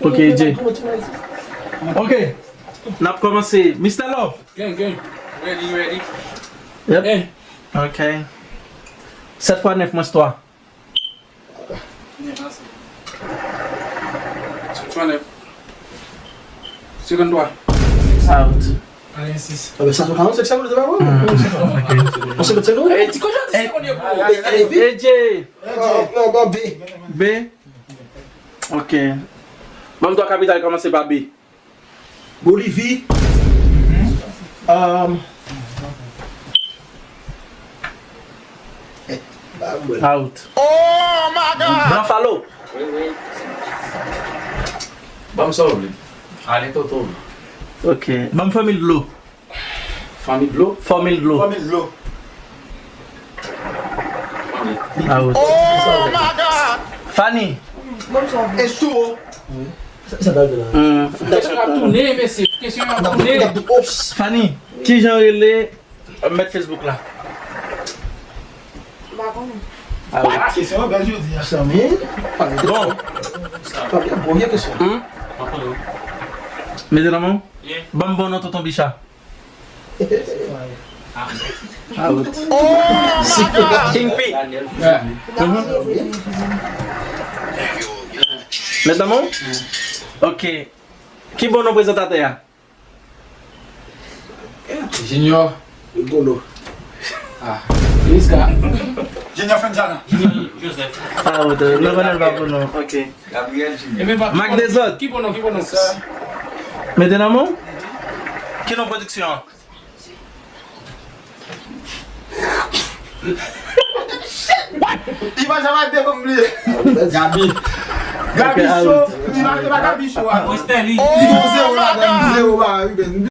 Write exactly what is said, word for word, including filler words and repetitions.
Ok, Jay. Ok. N ap kòmanse. Mister Love. Gang, gang. Ready, ready. Yep. Hey. Ok. Sèt fwa nèf mwens twa. Sèt fwa nèf. Senkanntwa. Out. Karannsenk. Ah, ben, sa fè karannsenk segonn, se pa bon? Hmm. Ok. Bon, senkannsenk. Eh, ti kote ti segonn yo pou. Eh, eh, eh, A J. Ah, non, bon, B. B. Ok. Ban m twa kapital kòmanse pa B. Bolivi. Um, eh, ba mwen. Out. Oh my God! Blan Falo. Wi, wi. Ban m sa w vle. Ale toto. Ok. Ban m fòmil dlo. Fanmi dlo. Fòmil dlo. Fanmi dlo. Out. Oh my God! Fanny. Bon, sa. Estuo. Sa, sa dal de la. Hmm. Kesyon ap tounen, mesye. Kesyon ap tounen. Fanny, kijan rele, euh, mèt Facebook la? M pa konnen. Ah, oui. Kesyon an bèl jodi a. Chanmi. Bon. Bon, byen kesyon. Hmm? Mete nan men w. Yeah. Ban m bon non, tonton Bicha. Out. Oh my God! King P. Yeah. Mhm. Mèt nan men w? Ok. Ki bon non prezantatè a? Junior. Rigolo. Ah. Niska. Junior Fenjana. Junior Joseph. Out. Nou konnen l pa bon non. Ok. Gabriel Junior. Ebyen, pa, Mak Dezòd. Ki bon non, ki bon non? Mete nan men w. Ki non pwodiksyon an? Li pa janm ap defann li. Gabi. Gabi Ok, Show. Out. Li pa, li pa Gabi Show, a. Mwen Stanley. Li gon zewo ladan.